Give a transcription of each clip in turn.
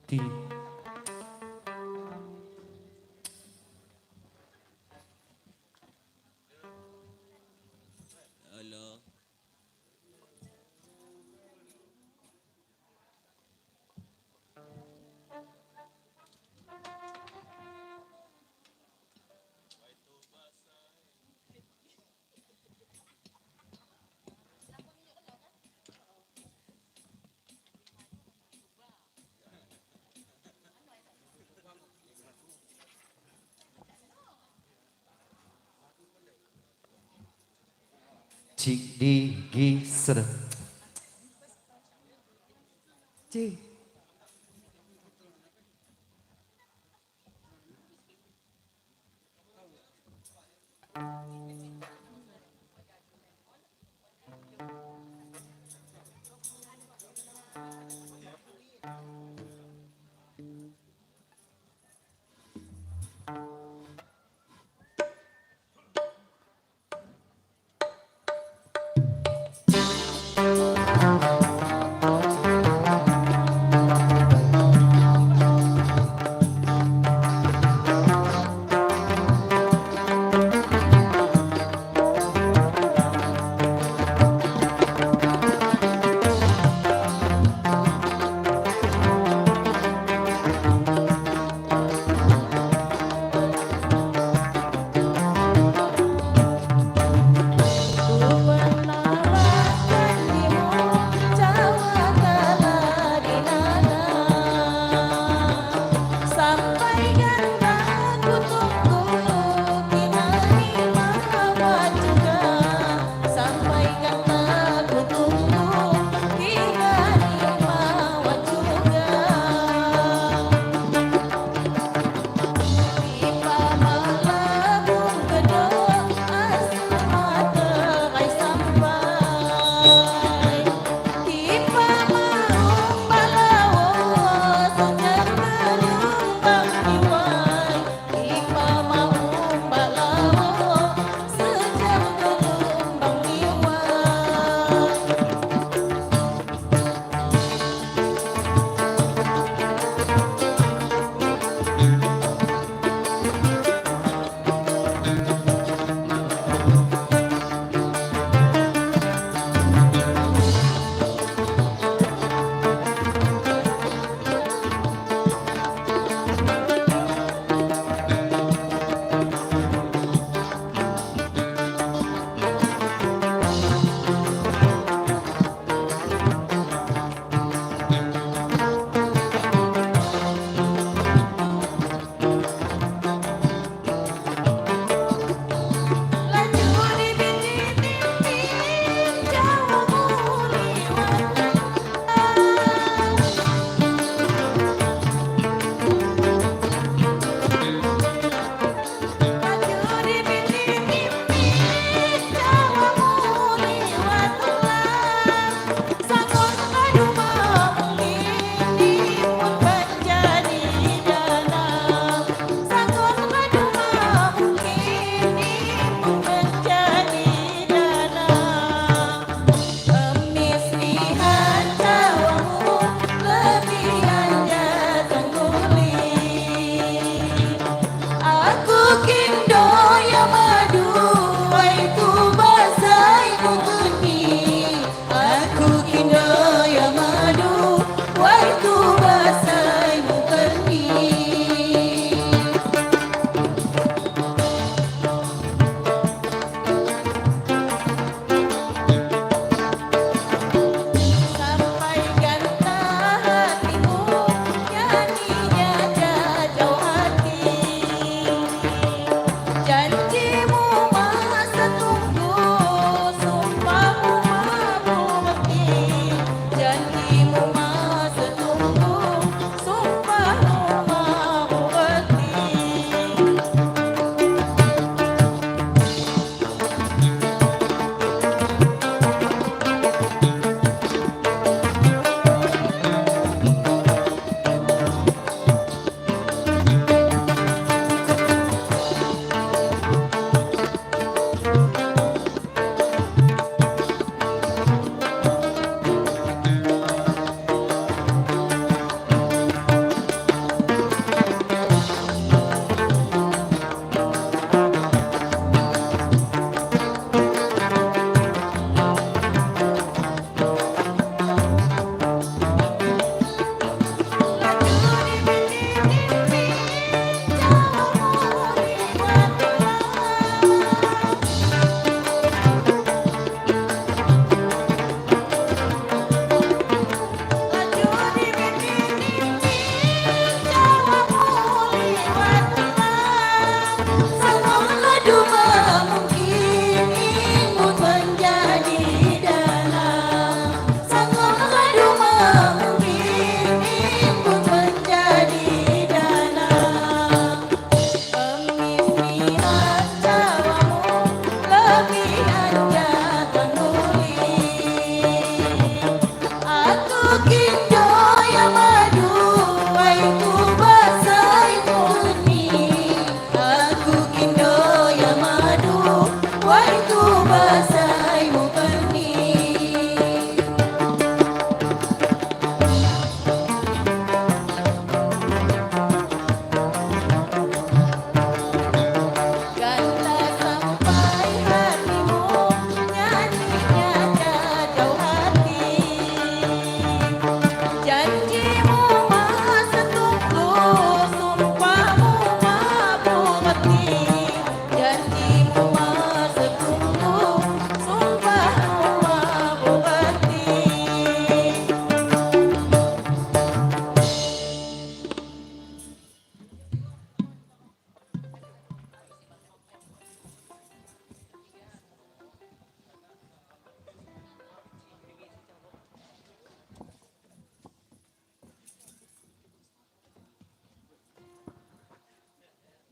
Di. Halo. C D G S C.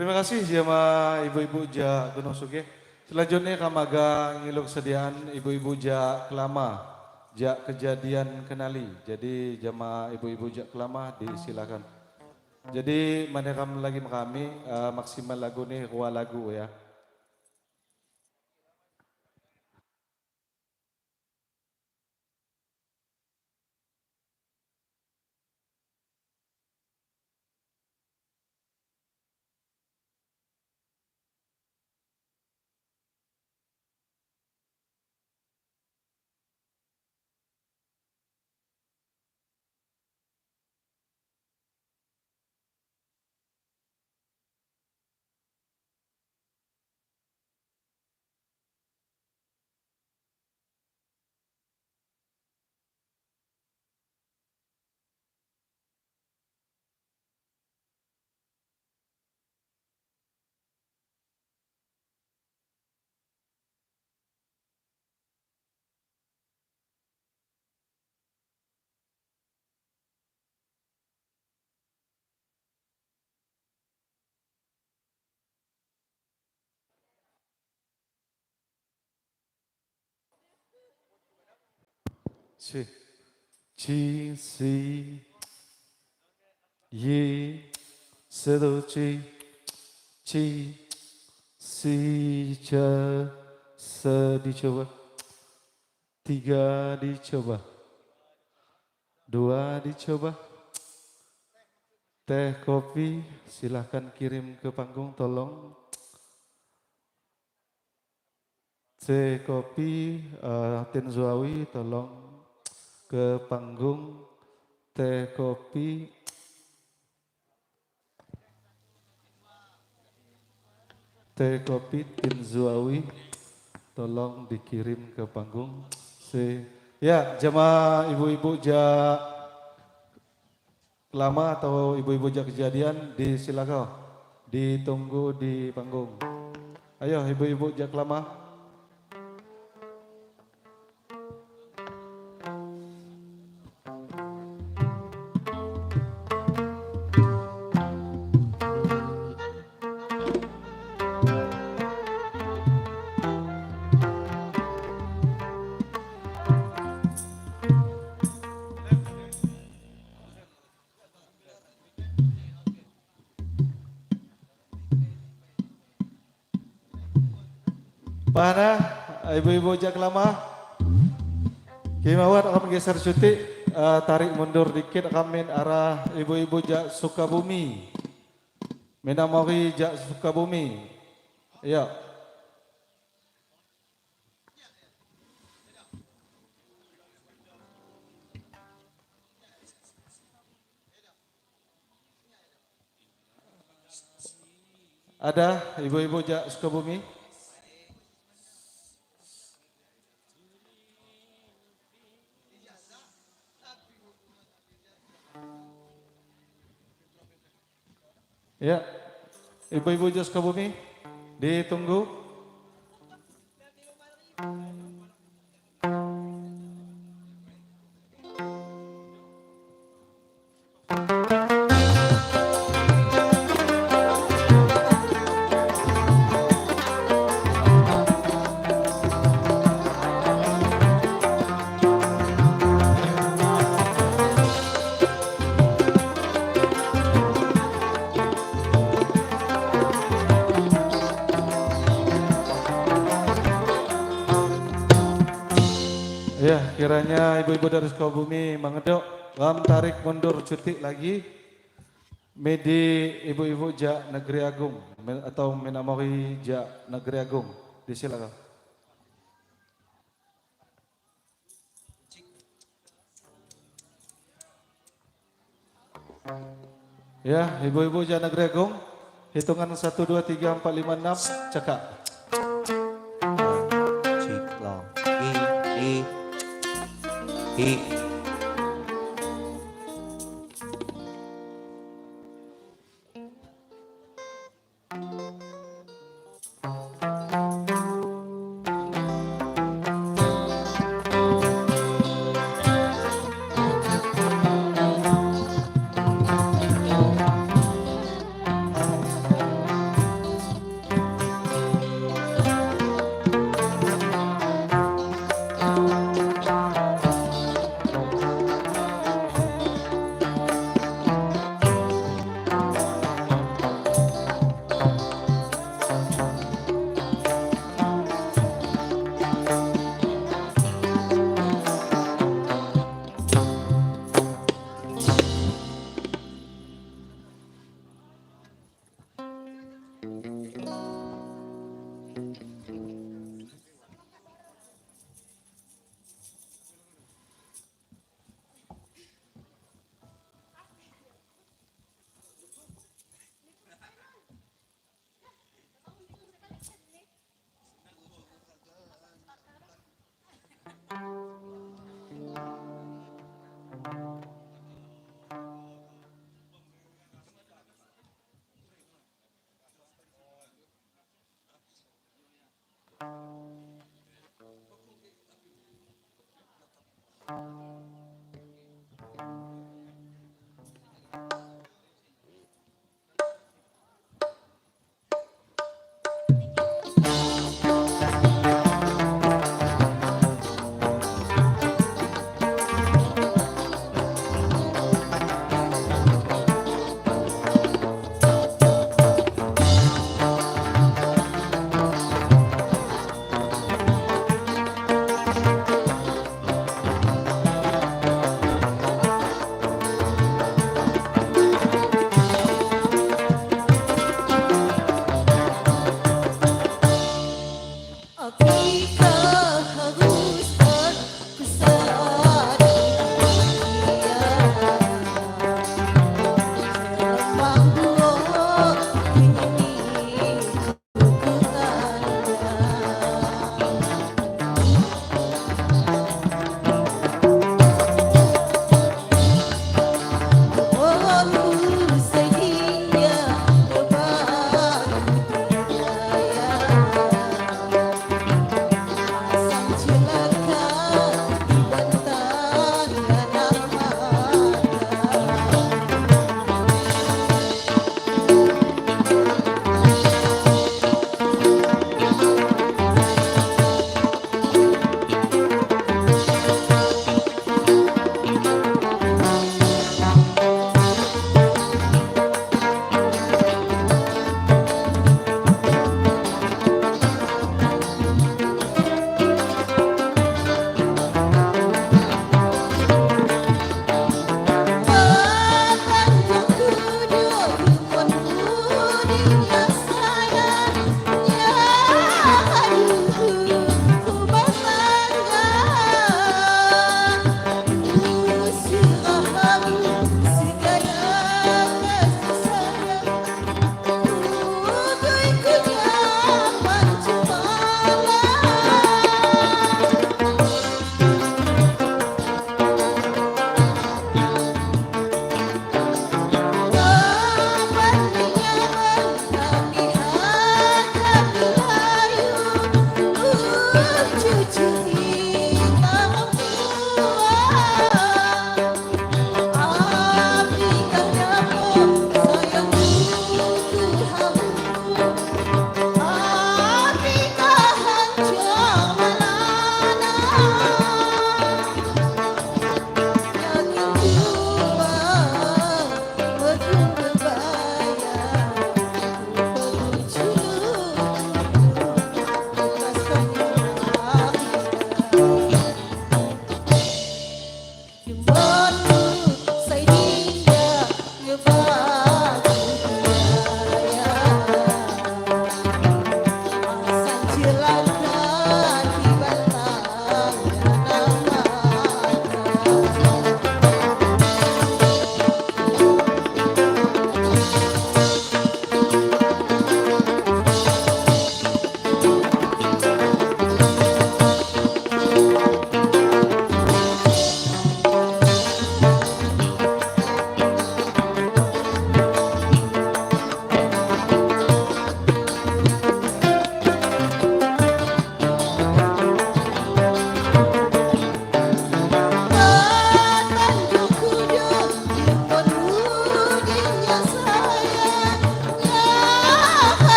Terima kasih jama ibu-ibu ja Gunung Sugih. Selanjutnya kamaga ngiluk sediaan ibu-ibu ja Kelama, ja Kejadian Kenali. Jadi jama ibu-ibu ja Kelama disilakan. Jadi manekam lagi kami maksimal lagu nih 2 lagu ya. C G C Y C D G G C C C dicoba, 3 dicoba, 2 dicoba. Teh kopi silahkan kirim ke panggung tolong. Teh kopi Tinzuawi tolong ke panggung. Teh kopi Teh kopi Tinzuawi tolong dikirim ke panggung. C. Ya, jemaah ibu-ibu ja Kelama atau ibu-ibu ja Kejadian disilakan ditunggu di panggung. Ayo ibu-ibu ja Kelama. Mana ibu-ibu jak lama? Kimawat akan geser cuti, tarik mundur dikit kami arah ibu-ibu jak Sukabumi. Minamori jak Sukabumi. Ya. Ada ibu-ibu jak Sukabumi? Ya, ibu-ibu jak Sukabumi ditunggu. Ya, kiranya ibu-ibu dari Sukabumi mangedok, ram tarik mundur cuti lagi. Medi ibu-ibu jak Negeri Agung atau Minamori jak Negeri Agung, disilakan. Ya, ibu-ibu jak Negeri Agung, hitungan 1, 2, 3, 4, 5, 6, cekak. I, I.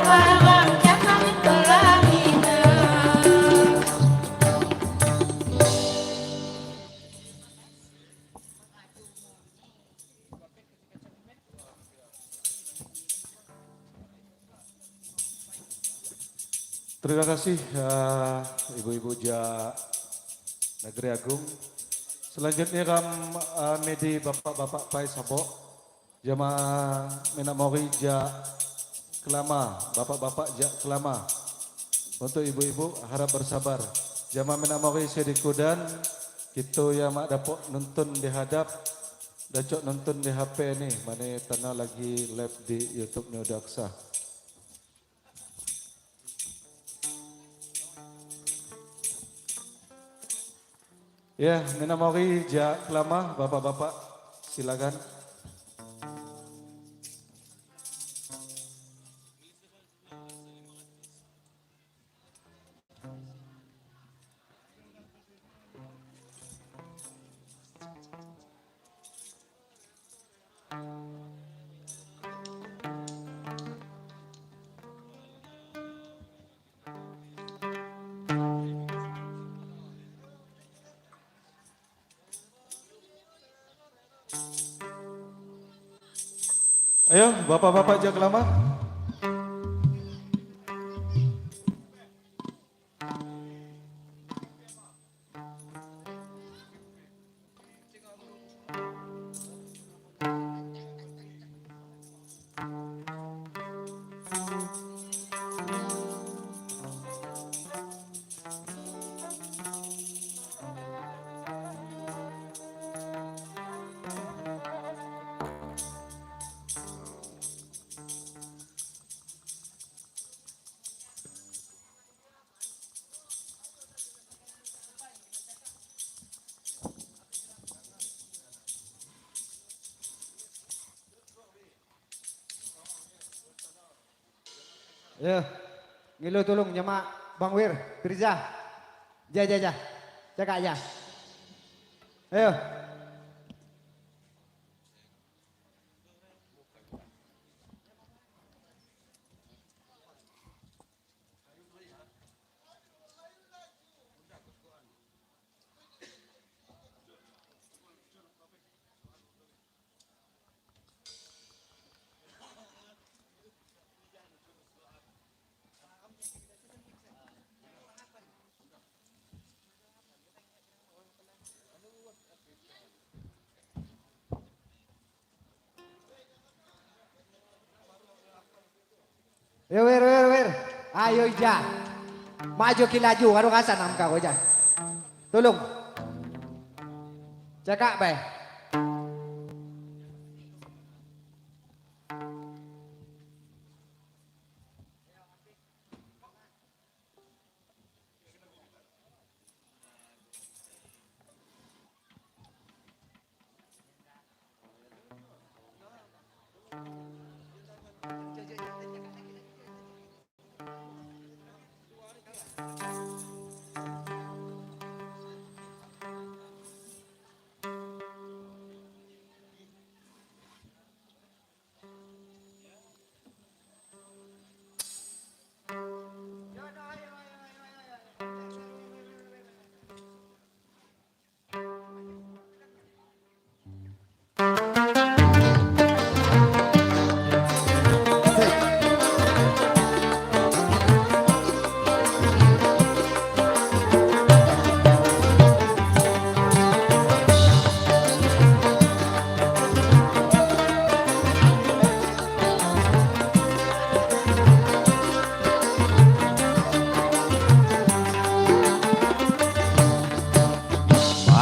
Barang cakang kelamina. Terima kasih ibu-ibu ja Negeri Agung. Selanjutnya kam medi bapak-bapak Pai Sabok, jamaah Minamori ja Kelama, bapak-bapak ja Kelama. Untuk ibu-ibu harap bersabar. Jamaah Minamori Sedikudan, kita yang mak dapok nonton di hadap, dacok nonton di HP nih, mana tanah lagi live di YouTube New Daksa. Ya, Minamori ja Kelama, bapak-bapak silakan. Ayo, bapak-bapak jak lama. Ya, ngilu tolong nyamak Bang Wir, Firza. Ja, ja, ja. Cakak ya. Ayo. Ayo, Wir, Wir, Wir. Ayo, Ija. Maju ki laju, karo kasan am kau, Ija. Tolong. Cakap, bay.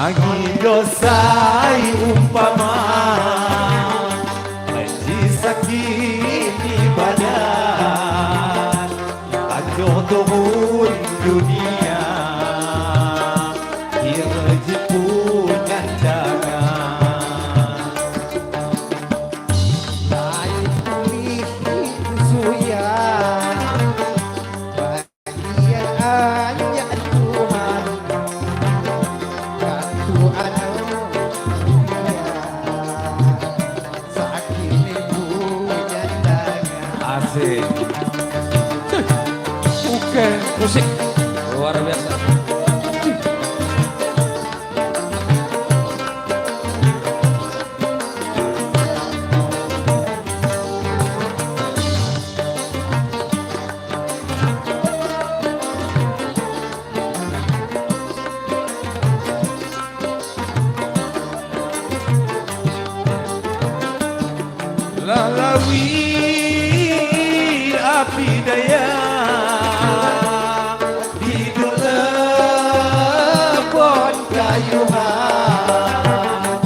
Bagi dosai umpama Haji sakit di badan, Tanjung turun dunia, Dirji punya jangan. Lain pulih suyan, bagian hanya Tuhan. Tuhan sakit punya tangan. Asik. Oke, musik luar biasa. Lalawi api daya hidup lepon kayuhan.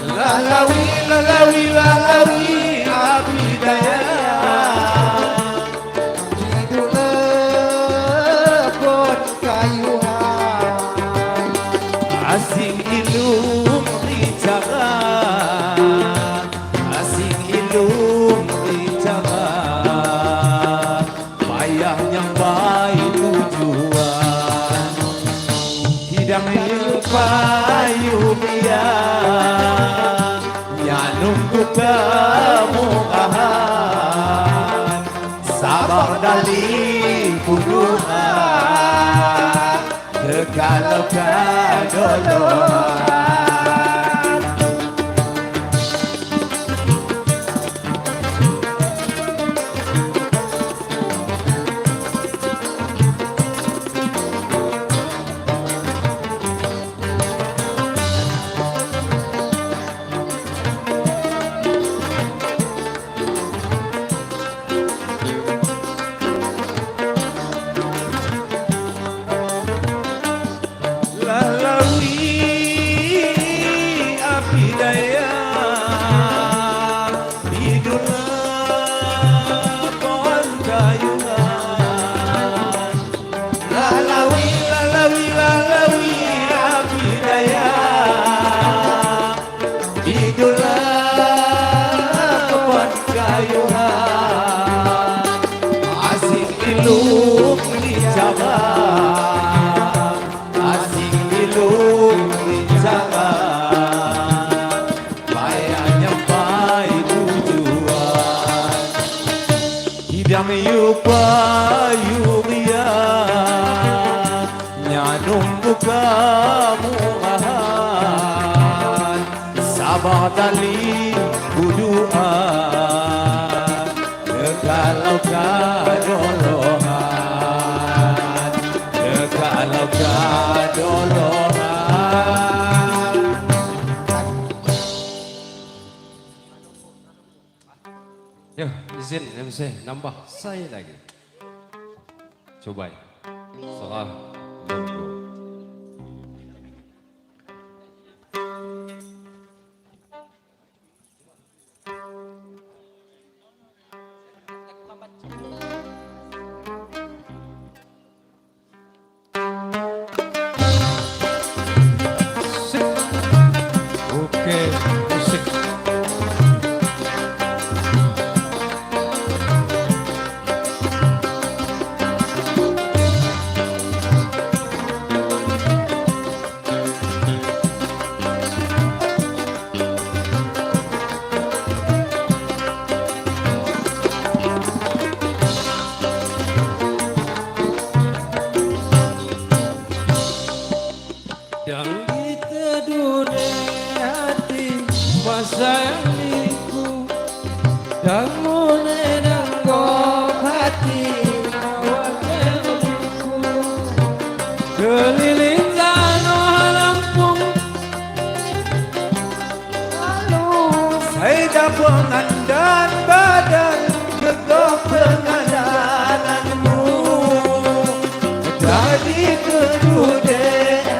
Lalawi lalawi lalawi api daya hidup lepon kayuhan. Asing ilung bicara, asing ilung bicara, payah nyampai tujuan. Hidang payu biar nyanungku kemukahan, sabar dali puluhan kalau kadolohan. Lalawi api daya hidup lepon kayuhan. Lalawi lalawi lalawi api daya hidup lepon kayuhan. Asing ilung dijaga, asing ilung dijaga, payah nyampai tujuan. Hidang yupayu ria nyanung buka murahan, sabar tali buduan kalau kadolohan, kalau kadolohan. Yo, izin MC nambah saya lagi. Coba ya. Soal logo. Sip. Oke, musik. Dan diteduh hati masayangiku dan menenanggok hati mawakilku keliling tanah Lampung. Saya pengandan badan gegoh pengandananmu, jadi kedude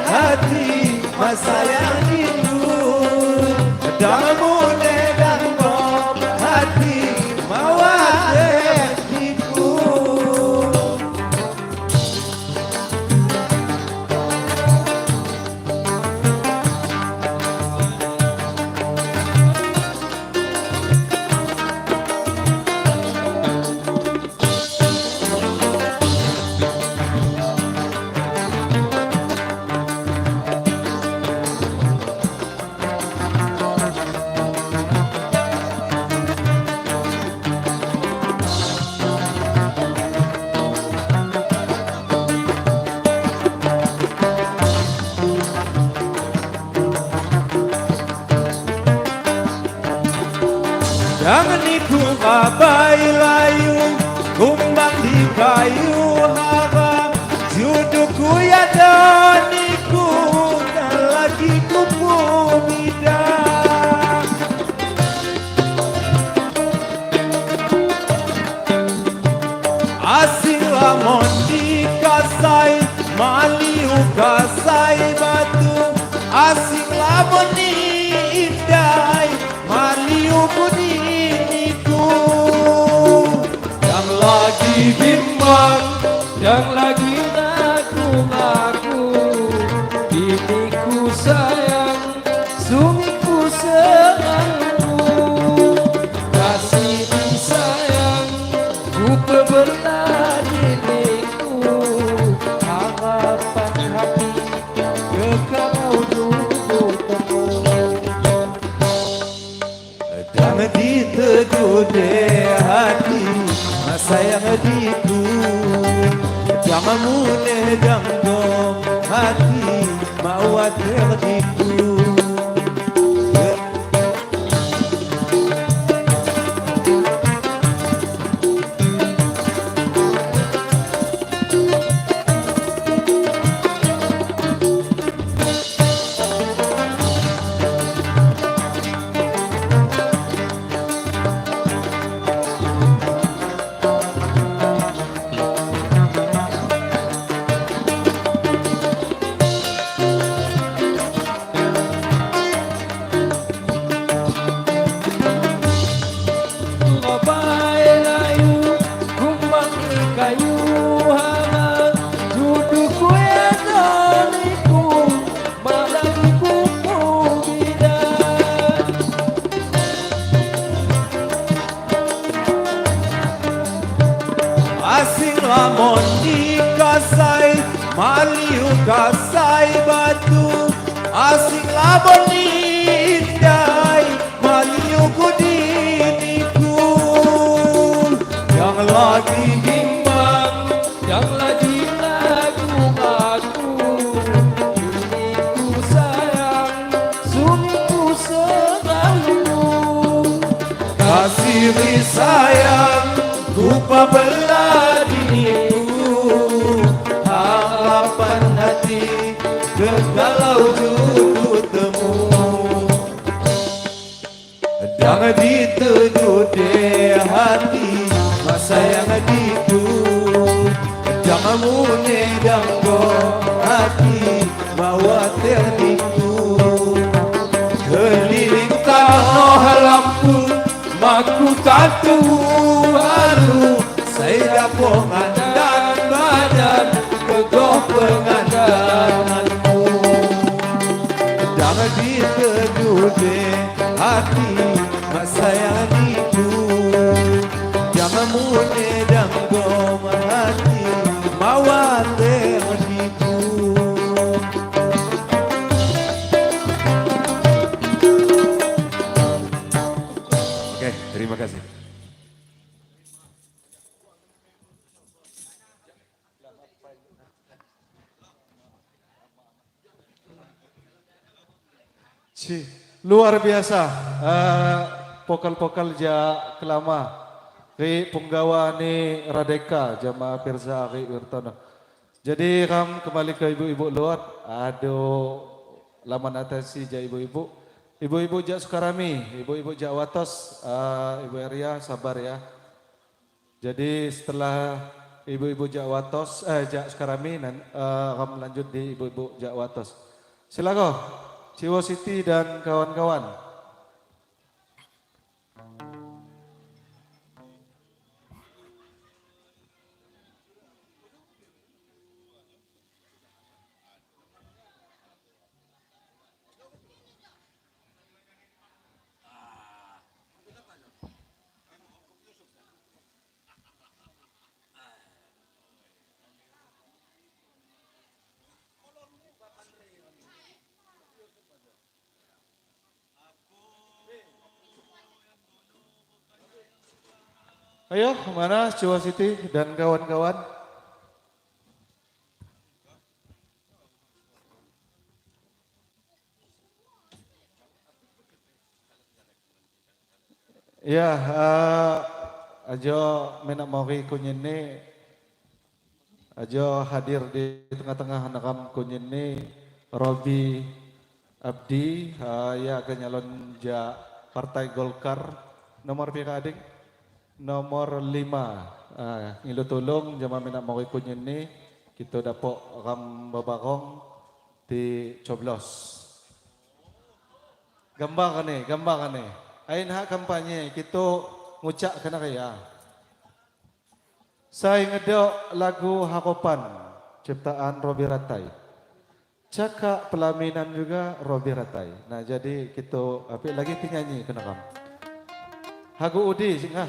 hati masa yang itu damu dan hati mawat. Labai layu kumbang di kayu hara juduku ya daniku tak lagi kupu bidang. Asing lamon di kasai maliu kasai batu asing lamon di indai maliu budiniku. Yang lagi bimbang, yang lagi ragu-ragu, ini ku sayang, sumiku selalu. Kasih disayang, ku pebelah diriku. Harapan hati, kekau dulu temu. Dan diteguh hati sayang diku jangan mune janggong hati mau terdiku. Ngobai layu, kumbang di kayu hara, juduku ya daniku, malangku bidan. Asing lamon di kasai maliu kasai batu asing lamon di indai maliu kudiniku. Yang lagi Bimbang, yang lagi ragu-ragu, ini ku sayang, sumiku selalu. kasih sayang lupa belah diriku harapan hati kegalau judu temu. Jangan diteguh hati sayang diku jangan mune danggo hati bawa terdiku. Keliling tanah lampu maku tatu haru saya pengandan badan kegoh pengandananmu. Jangan diteguh hati sayang diku jangan mune danggo hati mawa terdiku. Oke, terima kasih. Ci, luar biasa. Pokal-pokal ja kelama. Ri punggawa ni Radeka jamaah Firza Ri Wirtono. Jadi ram kembali ke ibu-ibu luar. Aduh, laman atensi ja ibu-ibu. Ibu-ibu jak Sukarami, ibu-ibu jak Watos, Ibu Arya sabar ya. Jadi setelah ibu-ibu jak Watos, jak Sukarami, ram lanjut di ibu-ibu jak Watos. Silakan, Ciwo Siti dan kawan-kawan. Ayo, mana Ciwo Siti dan kawan-kawan? Ya, Ajo menak mori kunyini ajo hadir di tengah-tengah nakam kunyini Robi Abdi ya ke nyalon ja Partai Golkar nomor pira ading nomor 5. Ngilu tolong jama menak mori kunyini kita dapok ram babarong di coblos. Gambar ni, gambar ni. Ain hak kampanye kita ngucak kena raya. Saya ngedok lagu Haropan ciptaan Robi Ratai. Cakap pelaminan juga Robi Ratai. Nah jadi kita apik lagi penyanyi kena kam. Hagu Udi singah.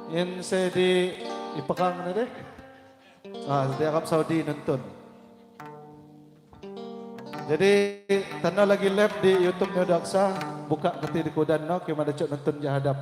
In saya di ipekang ni deh. Ah, di Arab Saudi nonton. Jadi tanda lagi live di YouTube Neo Daksa, buka keti di kudan no, kima ada cok nonton jahadap.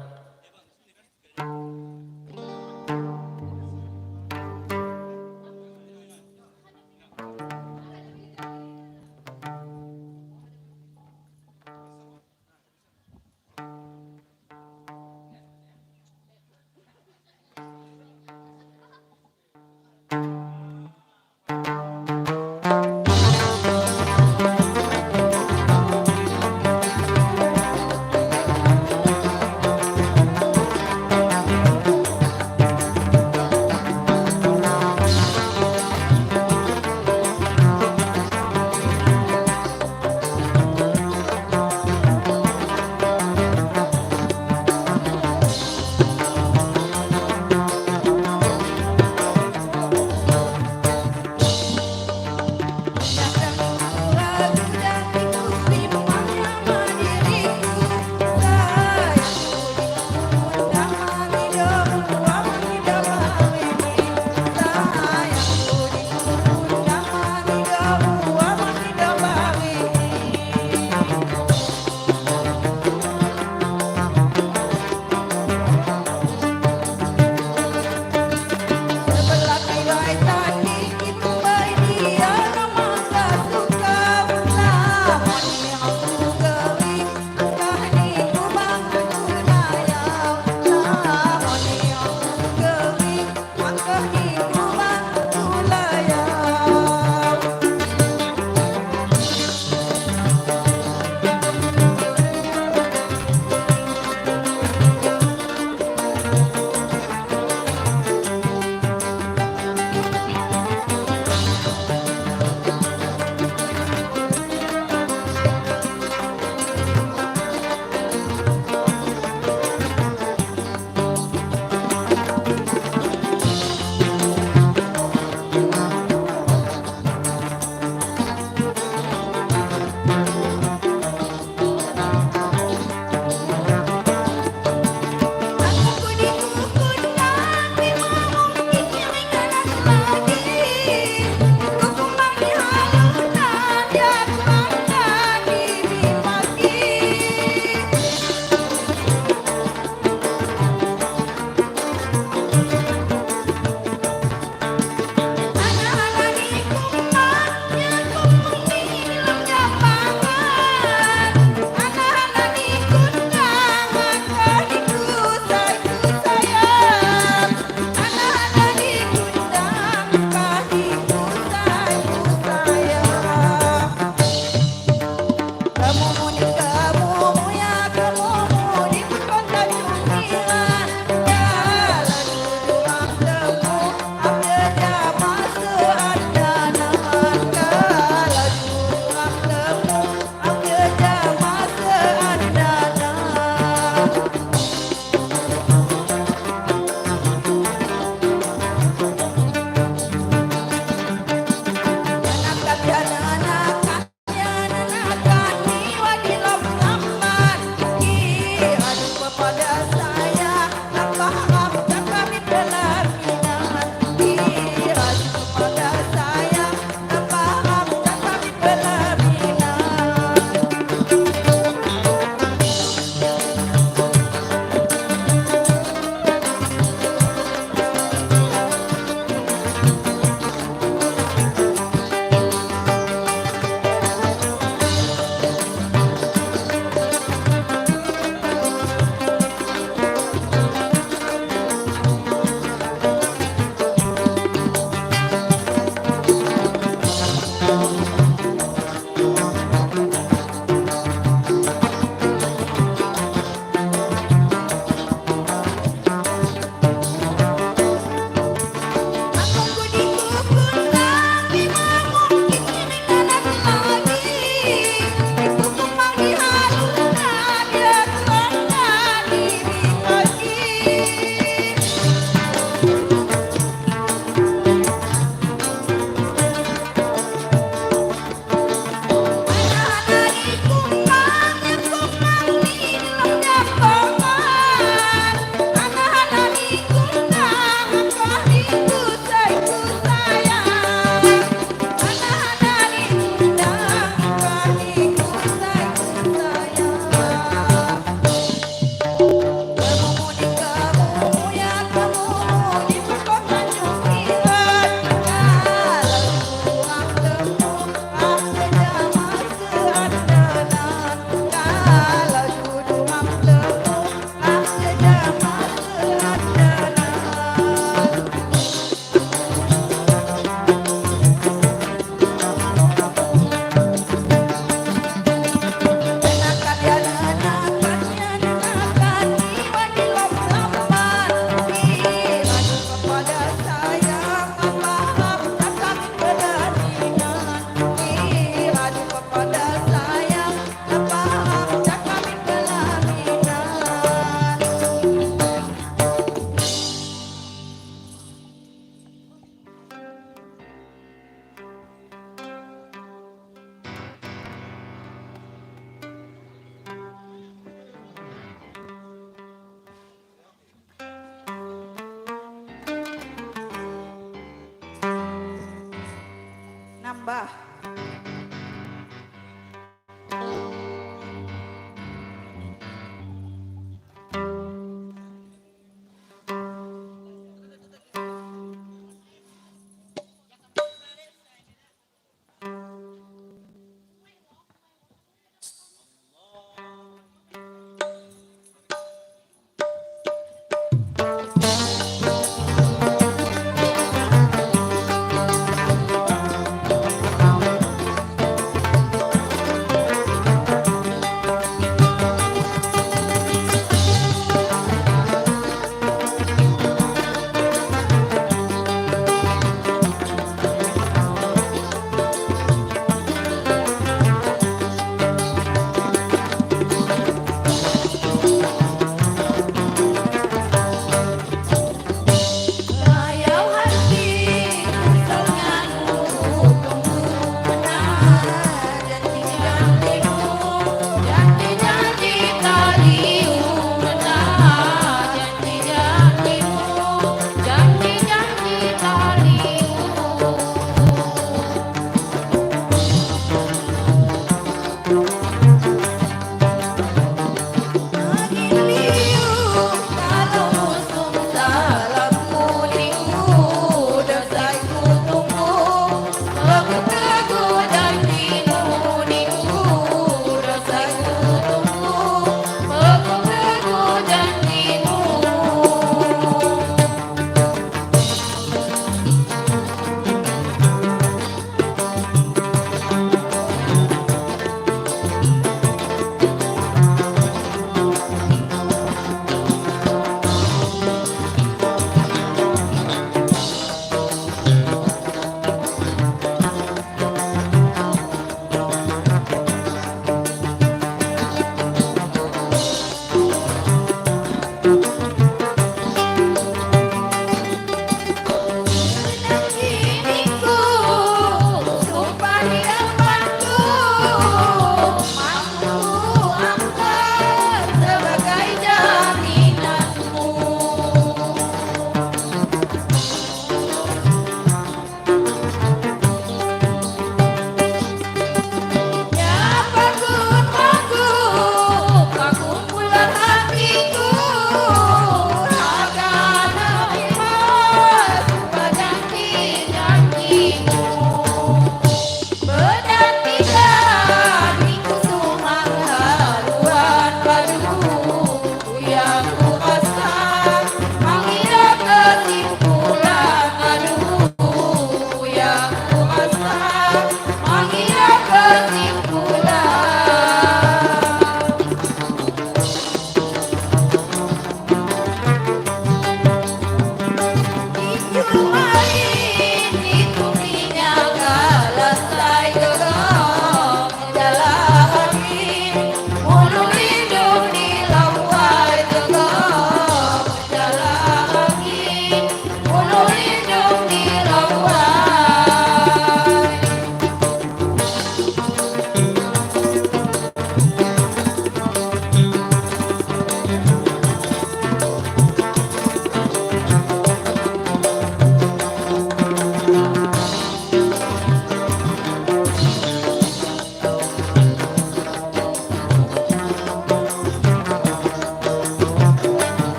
Tambah.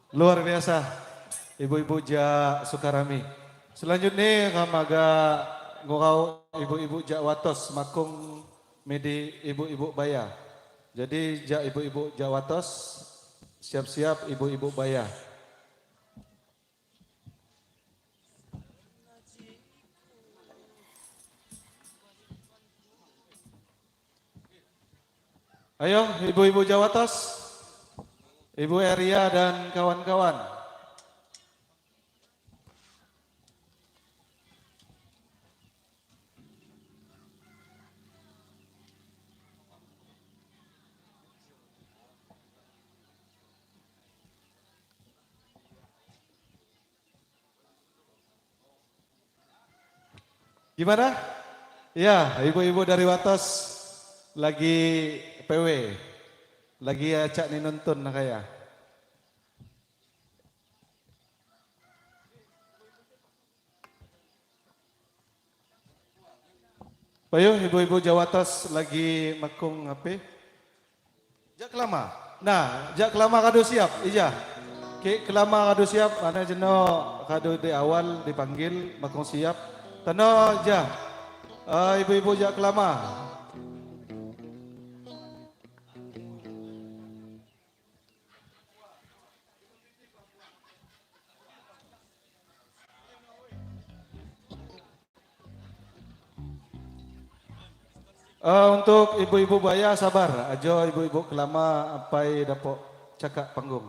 Luar biasa. Ibu-ibu Jak Sukarami. Selanjutnya kamaga ngurau ibu-ibu Jak Watos makung midi ibu-ibu Baya. Jadi jak ibu-ibu Jak Watos siap-siap ibu-ibu Baya. Ayo ibu-ibu Jawatos, Ibu Eria dan kawan-kawan. Gimana? Ya, ibu-ibu dari Watos lagi PW. Lagi acak nih nonton nah kayak. Bayu, ibu-ibu Jawatos lagi makung apa? Jak kelama. Nah, jak kelama kado siap, ija. Ki kelama kado siap, mana jeno kado di awal dipanggil makung siap. Tano ja. Ibu-ibu jak kelama. Untuk ibu-ibu Baya sabar, ajo ibu-ibu kelama apai dapok cakak panggung.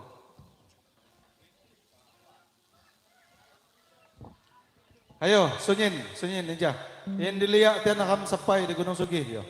Ayo, sunyin, sunyin aja. Yang dilihat tian akam sepai di Gunung Sugih yo.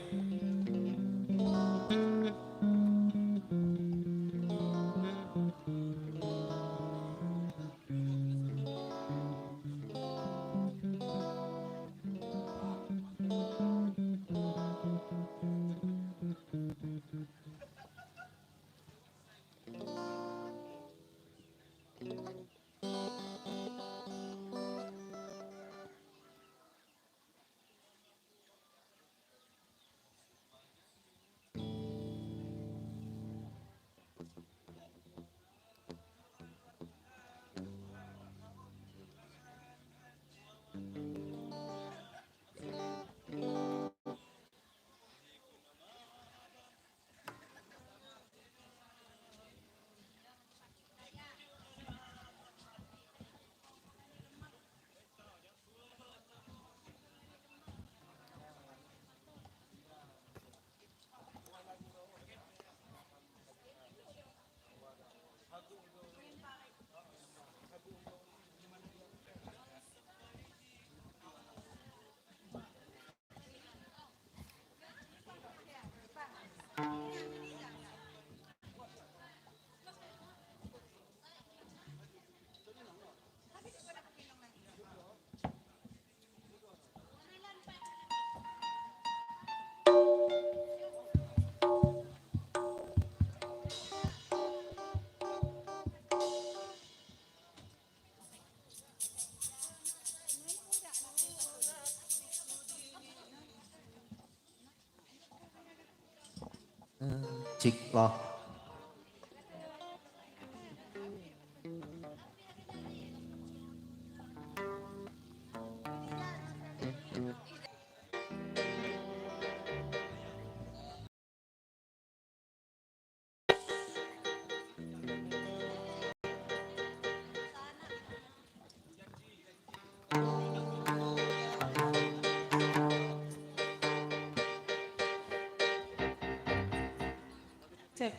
Cik loh. Cek.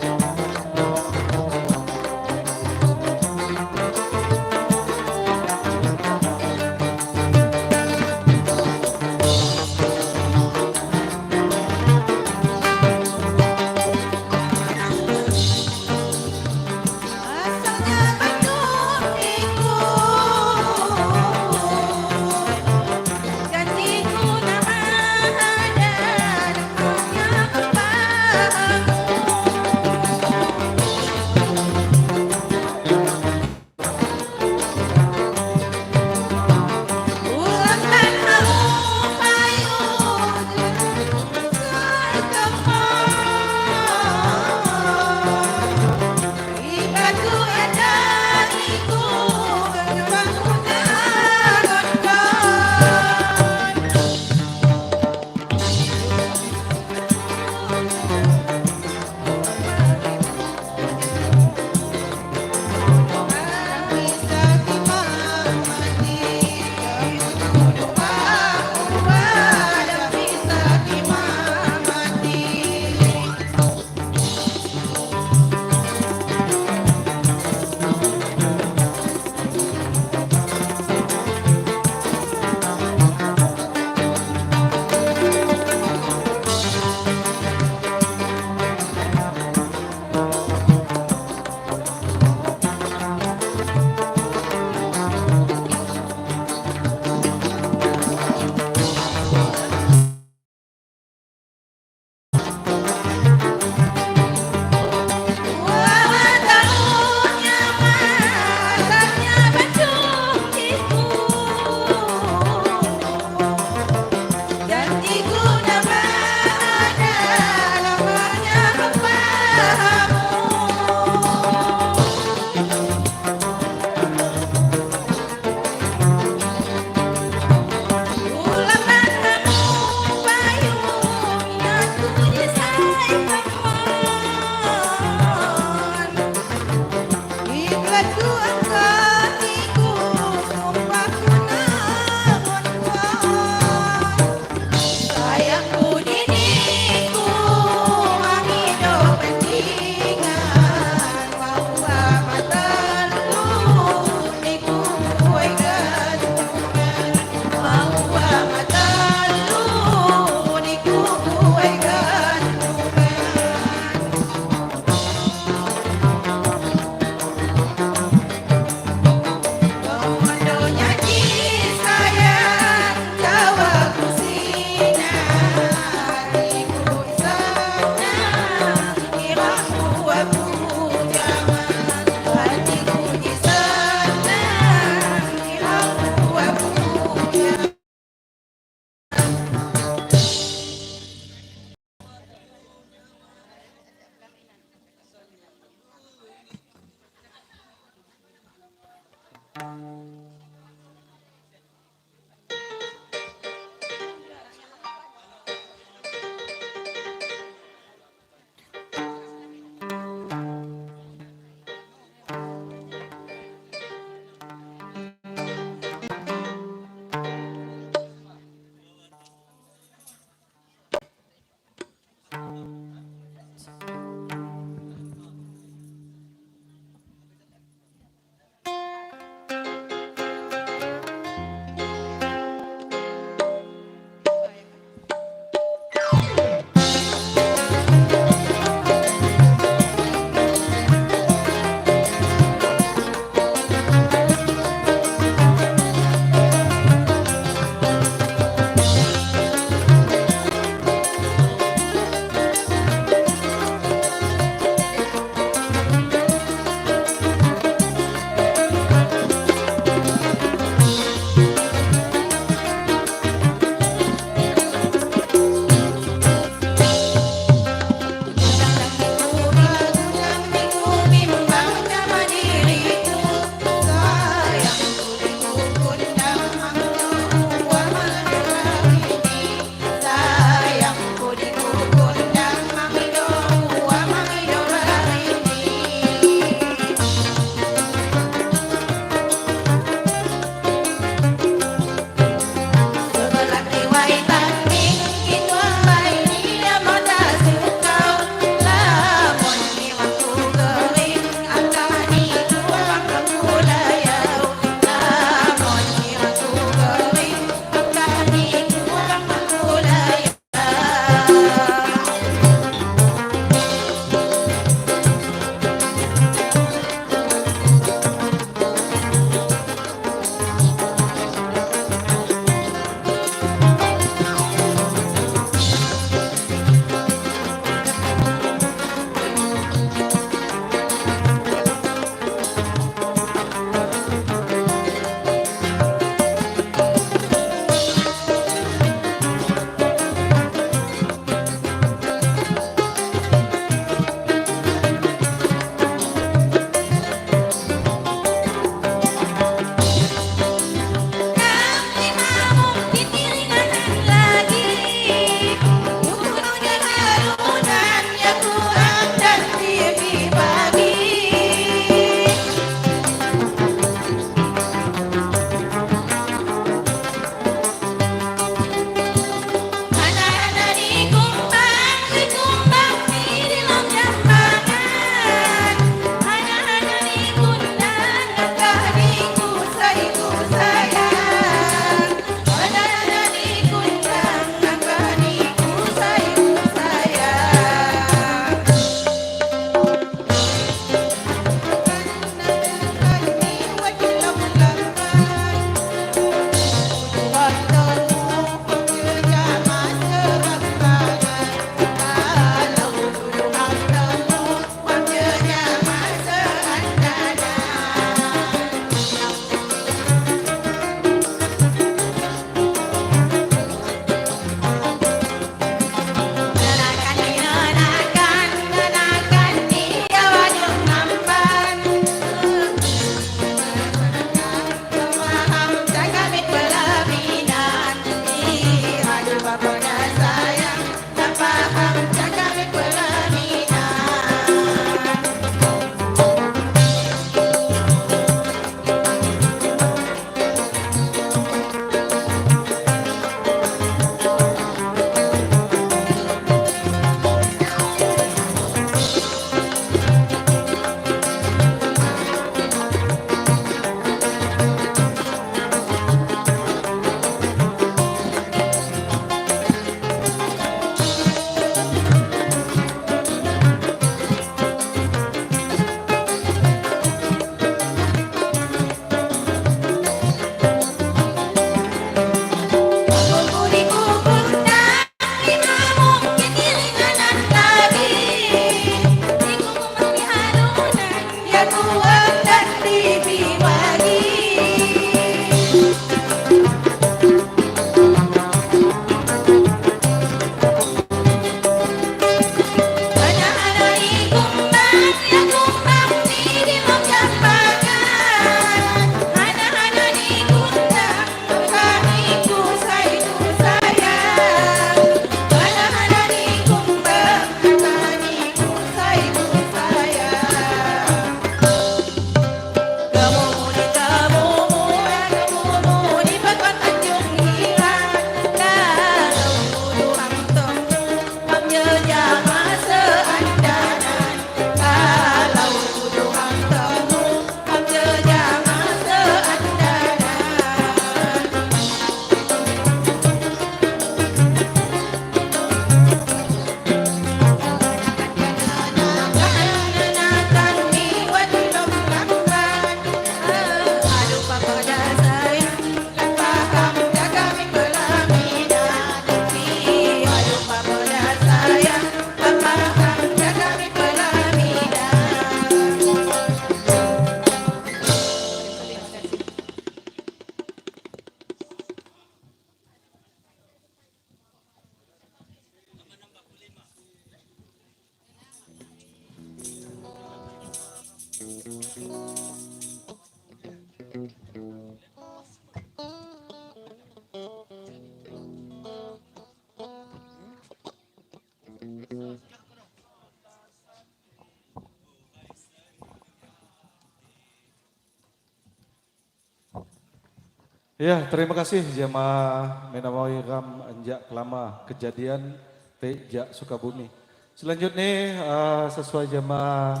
Ya, terima kasih jamaah Menawawi Ram Anjak Kelama kejadian Tejak Sukabumi. Selanjutnya sesuai jamaah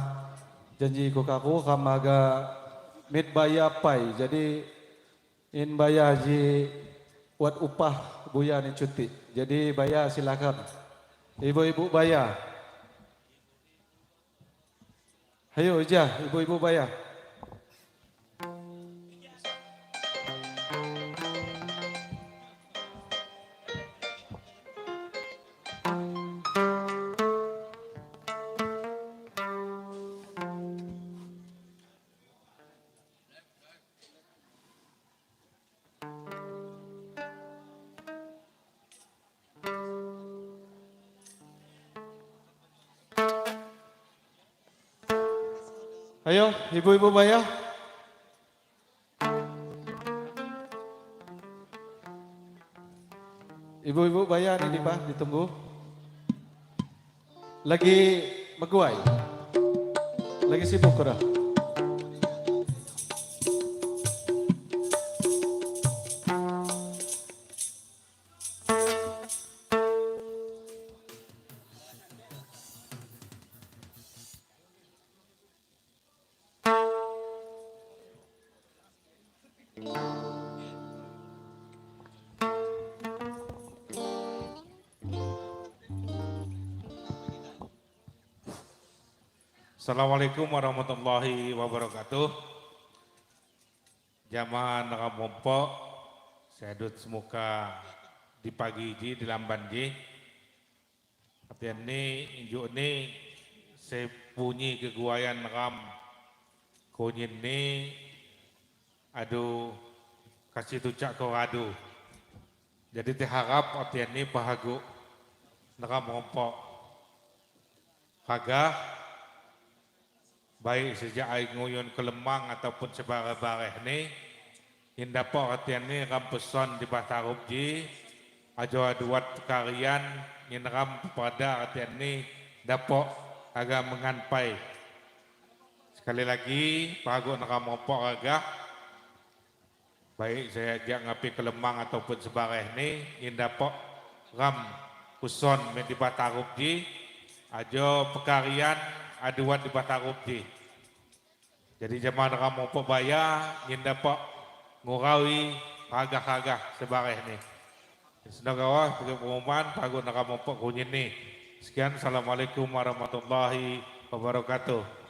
janji kokaku kamaga mit baya pai. Jadi in baya ji buat upah buya ni cuti. Jadi baya silakan. Ibu-ibu baya. Ayo aja ibu-ibu baya. Ayo, ibu-ibu bayar. Ibu-ibu bayar ini Pak, ditunggu. Lagi meguai. Lagi sibuk udah. Assalamualaikum warahmatullahi wabarakatuh. Jamaah Nagamompok, saya dut semuka di pagi ji di lamban ji. Artian ni injuk ni saya bunyi keguayan ram kunyin ni adu kasih tucak kau adu. Jadi diharap artian ni bahagu Nagamompok. Kagah baik sejak air nguyun ke Lemang ataupun sebare-bareh ni indah pok artian ni ram peson di Batarup ji ajo aduat karian ngin ram pada artian ni dapok agak menganpai. Sekali lagi pagu ram opok agak baik saya ajak ngapi ke Lemang ataupun sebareh ni indah pok ram peson di Batarup ji ajo pekarian aduan di Batarup ji. Jadi jemaah ram opok baya ngin dapat ngurawi pagah-pagah sebareh ni. Senagawa sebagai pengumuman pagu ram opok kunyin ni. Sekian, assalamualaikum warahmatullahi wabarakatuh.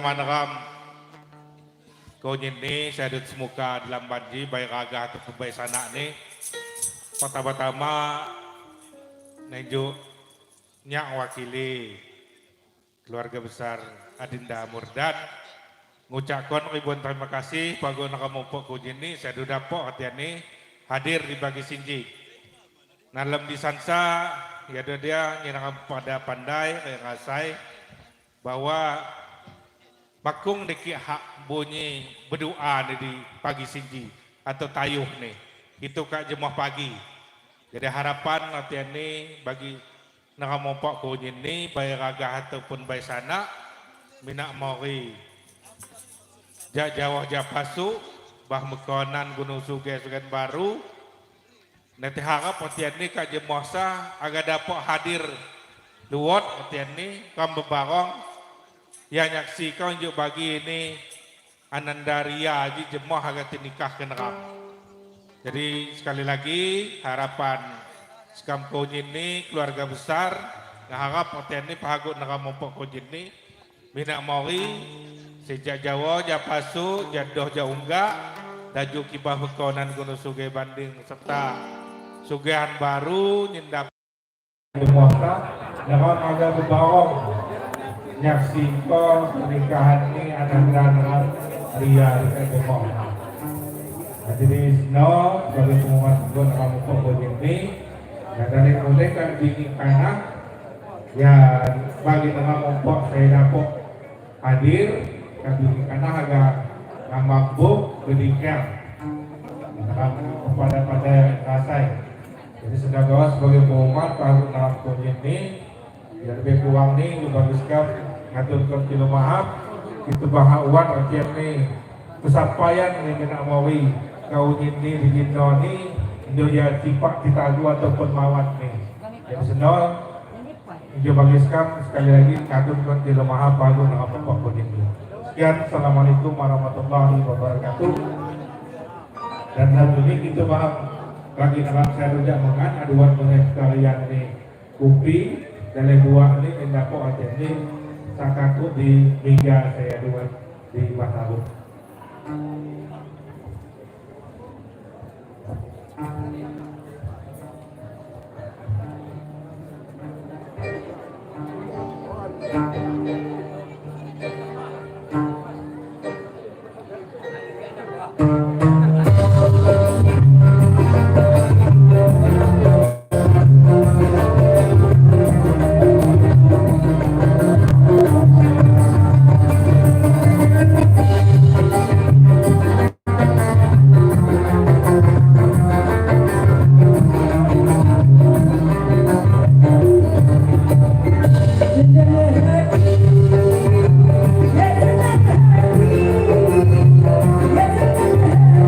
jama neram kau ini saya duduk semuka dalam banji baik raga atau baik sanak ni. Pertama-tama nenjuk nyak wakili keluarga besar Adinda Murdan ngucapkan ribuan terima kasih pago nakamu pok kau ini saya duduk dapok hatian ni hadir di bagi sinji. Nalam di sansa ya ada dia nyenang pada pandai rasai bahwa bakung deki hak bunyi berdoa ni di pagi sinji atau tayuh ni itu kak jemaah pagi. Jadi harapan latihan ni bagi naramopok kunyin ni baik ragah ataupun baik sana minak mori jak jawah jak pasu bah mekonan Gunung Sugih Sugan Baru. Nanti harap latihan ni kak jemaah sah agar dapat hadir luot latihan ni kam bebarong yang nyaksi kau unjuk bagi ini Anandaria ji jemaah agar nikah ke neram. Jadi sekali lagi harapan sekam konyin ni keluarga besar harap latihan ni pahagut neram mopok konyin ni minak mori sejak Jawa japasu jadoh jaungga daju kibah bekonan Gunung Sugih Banding serta sugihan baru nyendap jemaah neram agar berbarong nyaksi ko pernikahan ni Ananda neram Ria dekat jemaah. Nah, jadi seno sebagai pengumuman pun neram mopok konyin ni dan dari mulai kan bini kanak ya bagi neram mopok saya dapat hadir kan bini kanak agak ngambuk berdikang neram kepada pada yang rasai. Jadi sudah gawas sebagai pengumuman paru neram konyin ni ya lebih kurang ni lu baguskan ngaturkan kilo maaf itu bahawan rakyat ni kesampaian ni kena mawi kau ni di dino ni dia ya tipak kita ataupun mawat ni. Yang senol dia baguskan sekali lagi ngaturkan kilo maaf baru nak apa apa ni. Sekian, assalamualaikum warahmatullahi wabarakatuh. Dan lagu ini kita paham bagi dalam saya rujak mengan aduan mengenai sekalian ni kopi dan buah ni mendapat aja ni sakaku di meja saya dua di Bataru. Yes,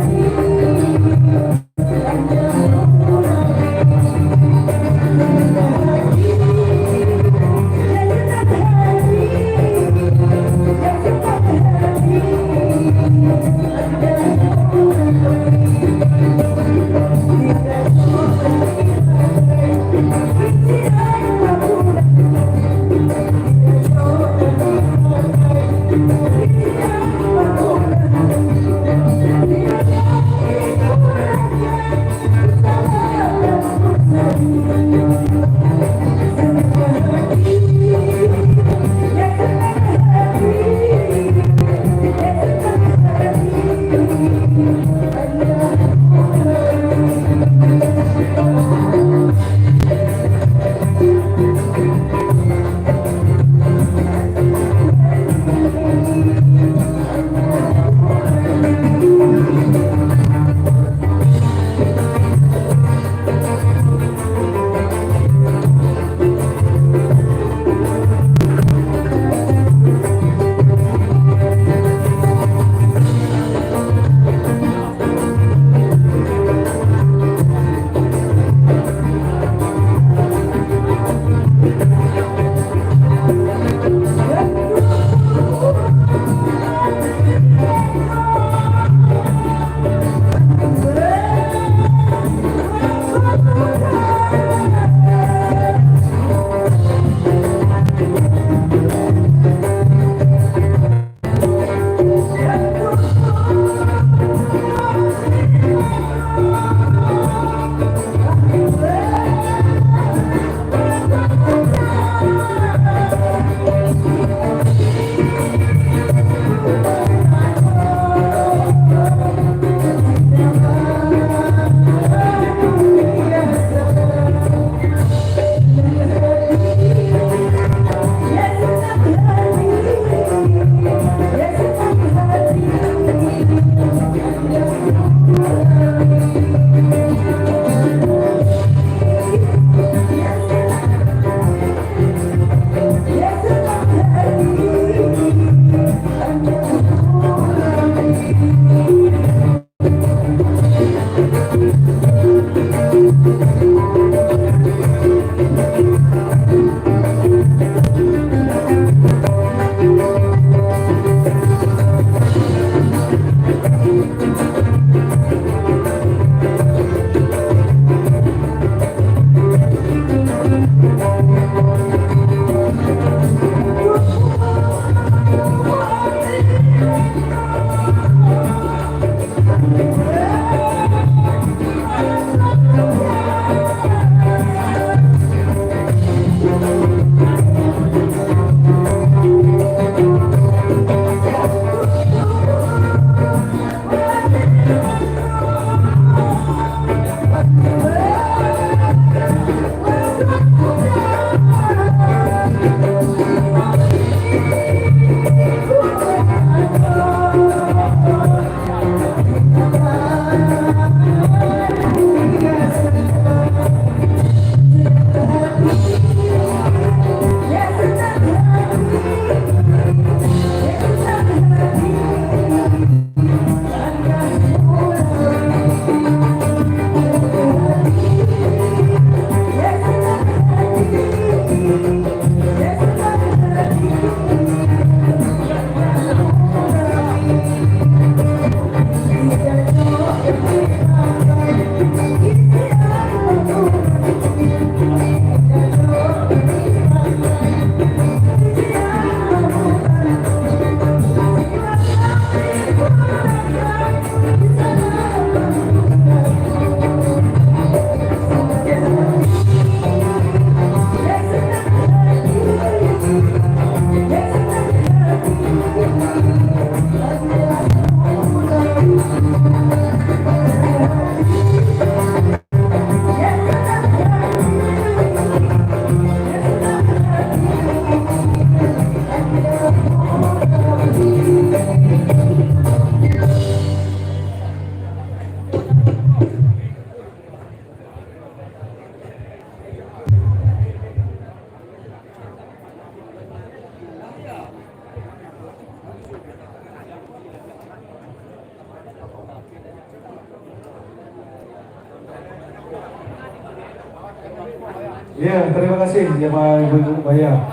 Ya, terima kasih jemaah ibu-ibu Baya.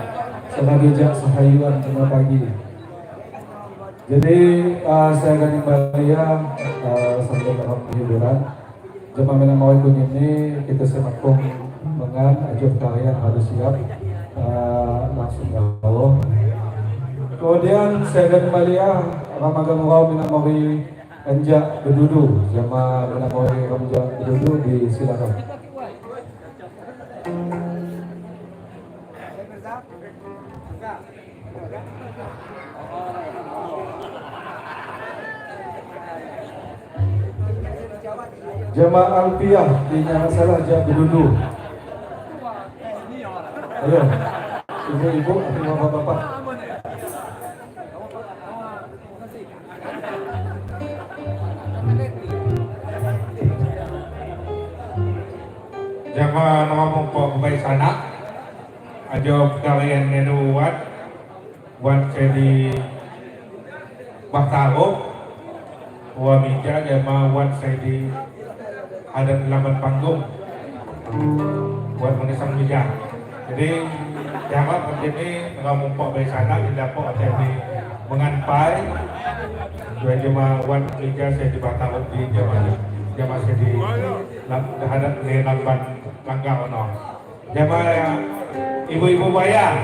Selalu jak sehayuan tengah pagi. Jadi saya akan kembali ya sambil dalam hiburan. Jemaah minang mau ikut ini kita semakung dengan ajuh kalian harus siap langsung galau. Kemudian saya akan kembali ya Ramadan Rau minang mau enjak bedudu. Jemaah minang mau enjak bedudu disilakan. Jemaah Alpiah di salah jak bedudu. Ayo, ibu-ibu atau bapak-bapak. Jamaah nama mongpo baik sana. Ajo kalian nenuan wan di Bahtaro wa mija jamaah wan di ada delapan panggung buat mengisang mija. Jadi jamaah ini ngomong baik sana tidak kok ada di menganpai dua jamaah wan mija saya di Bahtaro di jamaah jamaah saya di hadap di lamban langgar ono. Jamaah ibu-ibu bayar.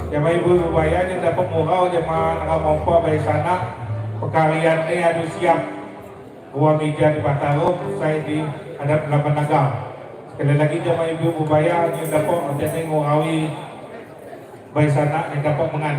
Jamaah ibu-ibu bayar yang dapat murau jamaah ngomong baik sana pekalian ini harus siap. Gua meja di Bataro saya di hadap delapan naga. Sekali lagi jamaah ibu-ibu bayar yang dapat jadi ngurawi baik sana yang dapat mengan.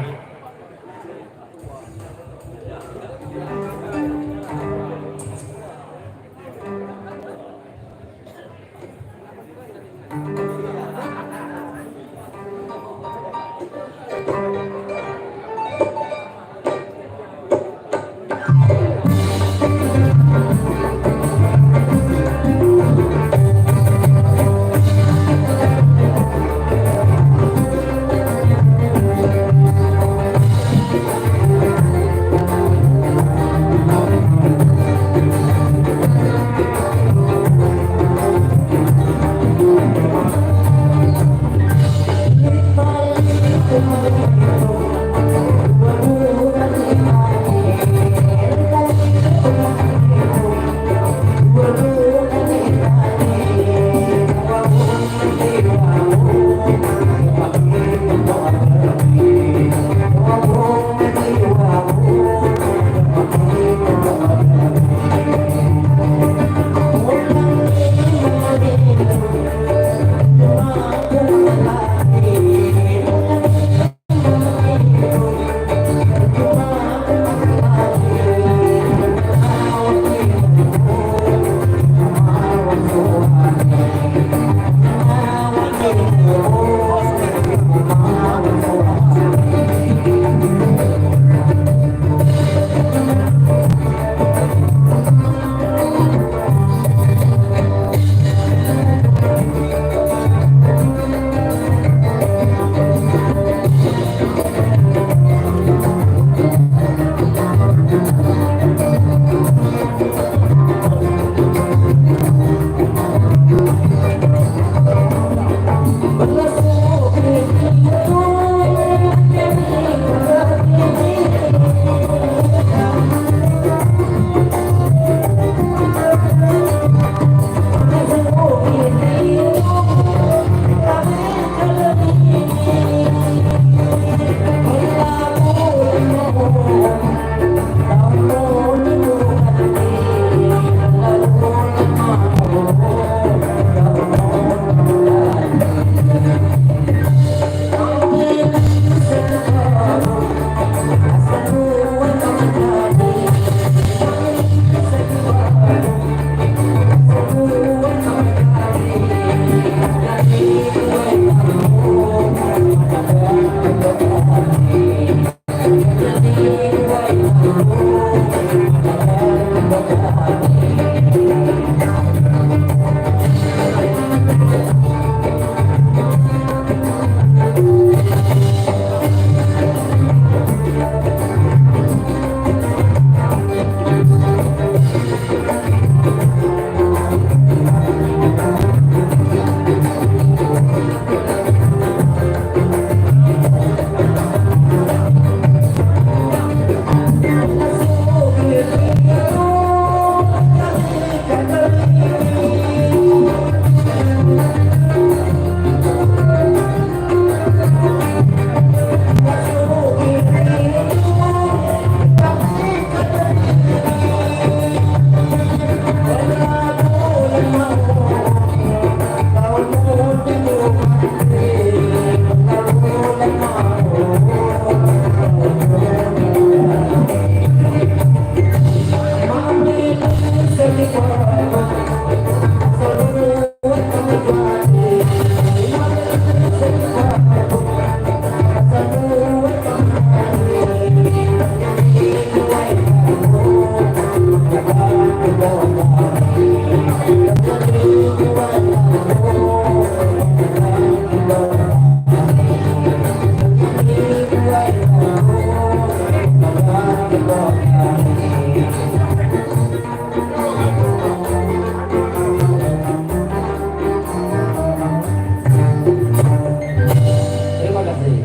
Terima kasih.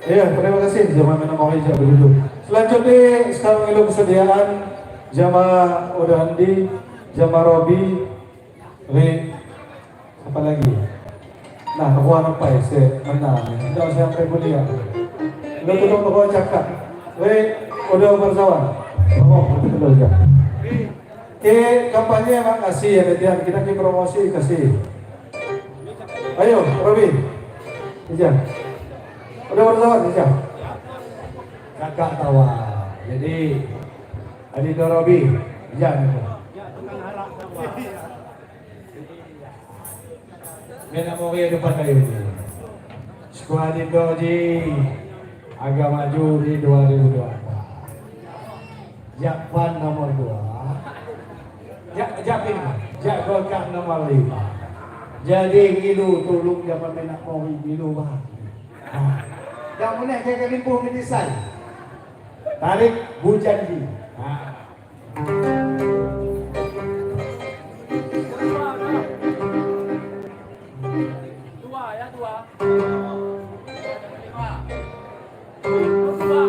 Iya, terima kasih jamaah Menamori begitu. Selanjutnya sekarang ngilu kesediaan jamaah Oda Andi, jamaah Robi, Ri, siapa lagi? Nah, aku apa ya? Saya menang. Tidak usah sampai kuliah. Lu tolong toko cakap. Ri, Oda Barzawan. Oh, betul ya. Ke kampanye emang kasih ya, Letian. Kita ke promosi kasih. Ayo, Robi. Iya. Udah Barzawan, iya. Kakak tawa. Jadi Adinda Robi, iya nih. Menamori depan kayu ini. Sekolah Adinda ji agak maju di 2024. Jakpan nomor 2. Jak Japin, Jak Golkar nomor 5. Jadi ngilu tolong jangan menamori ngilu bah. Yang mana kayak limpuh menisai. Tarik bujanji. Dua ya, dua. Lima. Dua. Terima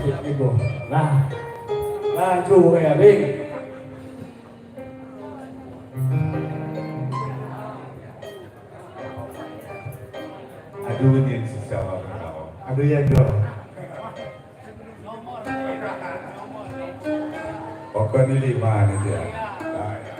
musik itu. Nah, maju ya, Bing. Aduh ini secara kau. Aduh ya, Jo. Pokoknya 5 nih dia. Nah, ya.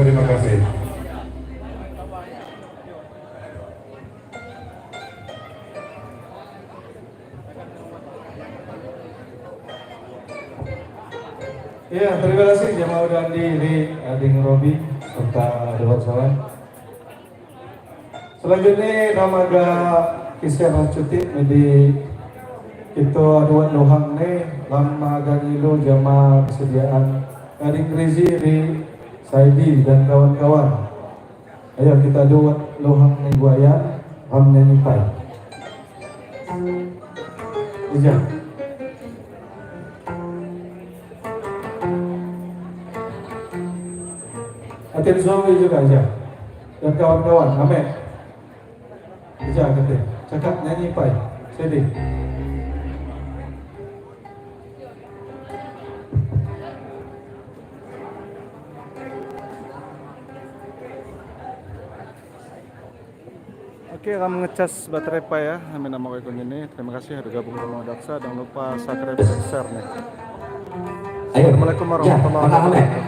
Terima kasih. Iya, terima kasih jamaah Udandi, Ri, Ading Robi, serta Dewan Sawan. Selanjutnya namaga kisah cuti jadi kita aduan lohang ni lama ngilu jamaah kesediaan Ading Rizi, Ri, Saidi dan kawan-kawan. Ayo kita aduan lohang ni buayan, ram nyanyi pai. Ija. Atin suami juga aja dan kawan-kawan, amin. Ija kata, cakap nyanyi pai, sedih. Oke, kami ngecas baterai pai ya. Amin nama ini. Terima kasih sudah gabung sama Daksa. Jangan lupa subscribe dan share nih. Ayo. Assalamualaikum warahmatullahi Ya, wabarakatuh.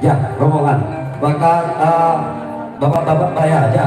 Ya, rombongan. Bakal bapak-bapak bayar ya.